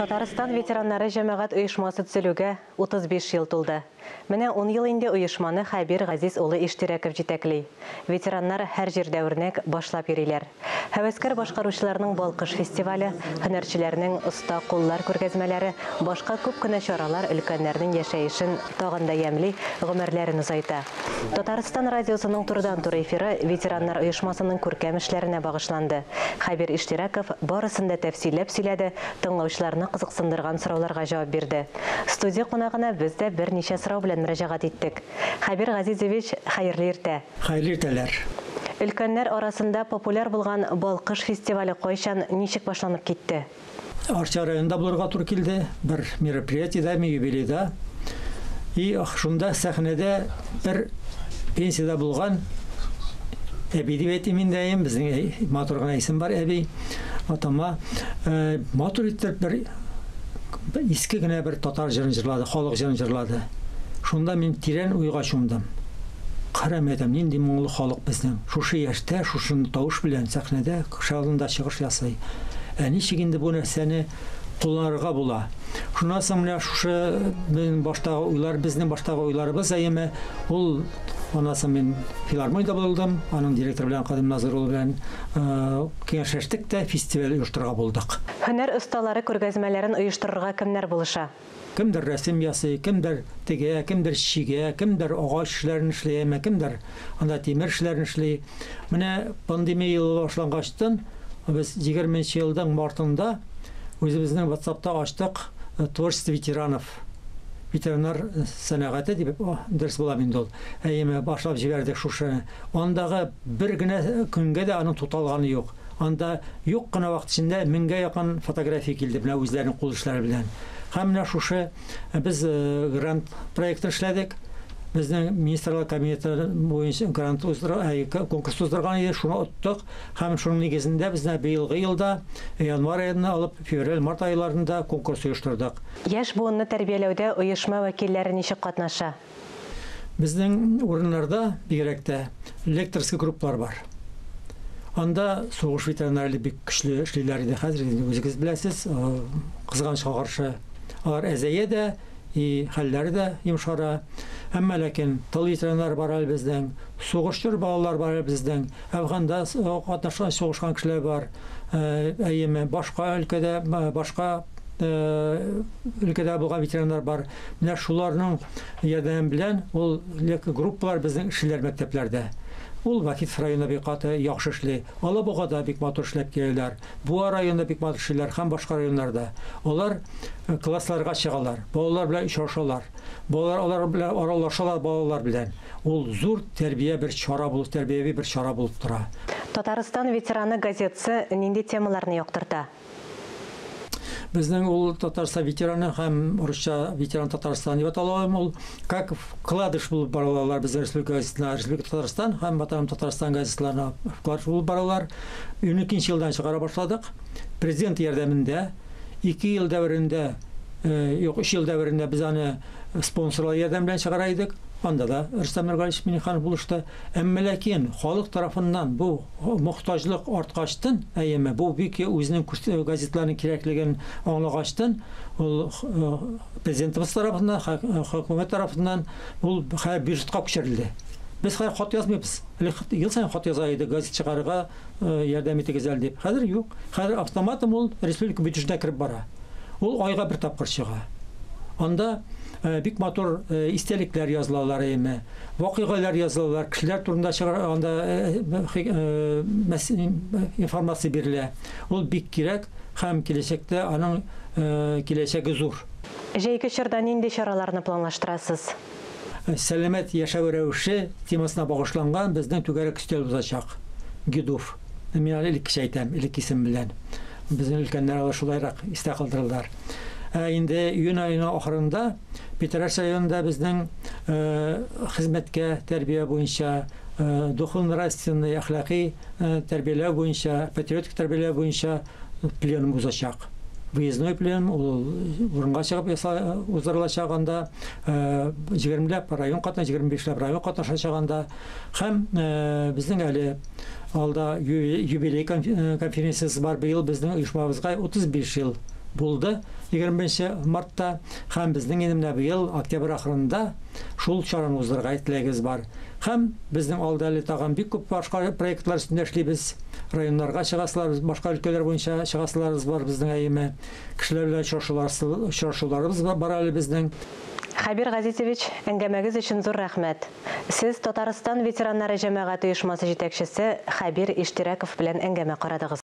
Татарстан ветераннары җәмәгать оешмасы төзелүгә 35 ел тулды. Менә 10 ел инде оешманы Хәбир Газиз улы Иштирәков җитәкли. Ветераннар һәр җирдә үрнәк, башлап йөриләр. Һәвәскәр башкаручыларның Балкыш фестивале, һөнәрчеләрнең Оста куллар күргәзмәләре, башка күп кенә чаралар өлкәннәрнең яшәешен тагын да ямьли, гомерләрен озайта. Татарстан радиосының турыдан-туры эфиры ветераннар оешмасының күркәм эшләренә багышланды. Хәбир Иштирәков барысын да тәфсилләп сөйләде, тыңлаучыларны кызыксындырган сорауларга җавап бирде. Студия кунагына без дә берничә сорау белән мөрәҗәгать иттек. Хәбир Газизович, хәерле иртә! Хәерле иртәләр! Өлкәннәр арасында популяр булган Балкыш фестивале кайчан, ничек башланып китте? Арча районында булырга туры килде, бер мероприятиедә, юбилейда. И шунда сәхнәдә бер пенсиядә булган әби дип әйтим инде, әйем, безнең матур гына исем бар әби, атама. Матур итеп бер иске генә бер татар җырын җырлады, халык җырын җырлады. Шунда мин тирән уйга чумдым. Карам әйтәм, нинди моңлы халык безнең. Шушы яшьтә, шушы тавыш белән сәхнәдә кеше алдында чыгыш ясый. Ә ничек инде бу нәрсәне кулланырга була? Шуннан соң менә шушы безнең баштагы уйлар, безнең баштагы уйларыбыз әйеме, ул аннан соң мин филармониядә булдым, аның директоры белән Кадим Назыр улы белән киңәшләштек тә фестиваль оештырырга булдык. Һөнәр осталары күргәзмәләрен оештырырга кемнәр булыша? Кемдер рәсем ясый, кемдер тегә, кемдер чигә, кемдер агач эшләрен эшли, әмма кемдер анда тимер эшләрен эшли. Менә пандемия елы башлангачтын без 20 нче елның мартында үзебезнең WhatsApp-та ачтык Творчество ветеранов. Ветераннар сәнәгате дип дөрес була инде ул. Әйеме башлап җибәрдек шушы. Андагы бер генә көнгә дә аның туталганы юк. Анда юк кына вакыт эчендә меңгә якын фотография килде менә үзләренең кул эшләре белән. Һәм менә шушы без грант проектын эшләдек. Безнең министрлар кабинеты буенча грант уздыр, конкурс уздырган иде, шуны оттык. Һәм шуның нигезендә без менә быелгы елда январь аенда алып февраль, март айларында конкурс оештырдык. Яшь буынны тәрбияләүдә оешма вәкилләре ничек катнаша? Безнең урыннарда бигрәк тә лекторский группалар бар. Анда сугыш ветераннары әле бик көчле эшлиләр иде. Хәзер инде үзегез беләсез, кызганычка каршы, алар әзәя дә, и хәлләре дә йомшара. Әмма ләкин тыл ветераннары бар әле безнең, сугыш чоры балалар бар әле безнең, Әфганда катнашкан, сугышкан кешеләр бар. Әйеме, башка өлкәдә, башка өлкәдә булган ветераннар бар. Менә шуларның ярдәме белән ул группалар безнең эшлиләр мәктәпләрдә. Ул Вахитов районында бик каты яхшы эшли. Алабугада бик матур эшләп киләләр. Буа районында бик матур эшлиләр һәм башка районнарда. Алар классларга чыгалар, балалар белән очрашалар. Балалар алар белән аралашалар балалар белән. Ул зур тәрбия бер чара булып, тәрбияви бер чара булып тора. Татарстан ветераны газетасы нинди темаларны яктырта? Безнең ул Татарстан ветераны һәм русча ветеран Татарстан дип атала ул как вкладыш булып баралар безнең республика газетына, Республика Татарстан һәм Ватаным Татарстан газеталарына вкладыш булып баралар. 12 елдан чыгара башладык. Президент ярдәмендә 2 ел дәверендә, юк, 3 ел дәверендә без аны спонсорлар ярдәме белән чыгара идек. Анда да Рөстәм Нургалиевич Миңнеханов булышты. Әмма ләкин халык тарафыннан бу мохтаҗлык арткачтын, әйеме, бу бик үзенең газетларның кирәклеген аңлагачтын, ул президентыбыз тарафыннан, хөкүмәт тарафыннан ул хәзер бюджетка күчерелде. Без хәзер хат язмыйбыз. Элек ел саен хат яза идек, газет чыгарырга ярдәм итегез әле дип. Хәзер юк. Хәзер автоматом ул республика бюджетына кереп бара. Ул айга бер тапкыр чыга. Анда бик матур истәлекләр язылалар әйеме, вакыйгалар язылалар, кешеләр турында чыгар, анда информация бирелә. Ул бик кирәк һәм киләчәктә аның киләчәге зур. Җәйге чорда нинди чараларны планлаштырасыз? Сәламәт яшәү рәвеше темасына багышланган безнең түгәрәк өстәл узачак. Гидув. Мин аны элеккечә әйтәм, элек исем белән. Безнең өлкәннәр алар шулайрак истә калдыралар. Ә инде июнь аеның ахырында Питрәч районында безнең хезмәткә тәрбия буенча, духовно-нравственный, әхлакый тәрбияләү буенча, патриотик тәрбияләү буенча пленум узачак. Выездной пленум, ул урынга чыгып уздырылачак анда. 20ләп район катнаша, 25ләп район катнашачак анда. Һәм безнең әле алда юбилей конференциясе бар. Быел безнең оешмабызга 35 ел булды 21 мартта һәм безнең инде менә быел октябрь ахырында шул чараны уздырырга теләгебез бар. Һәм безнең алда әле тагын бик күп башка проектлар өстендә эшлибез. Районнарга чыгасылар, башка өлкәләр буенча чыгасыларыбыз бар безнең әйеме. Кешеләр белән очрашулар, очрашуларыбыз бар әле безнең. Хәбир Газизович, әңгәмәгез өчен зур рәхмәт. Сез Татарстан ветераннары җәмәгать оешмасы җитәкчесе Хәбир Иштирәков белән әңгәмә карадыгыз.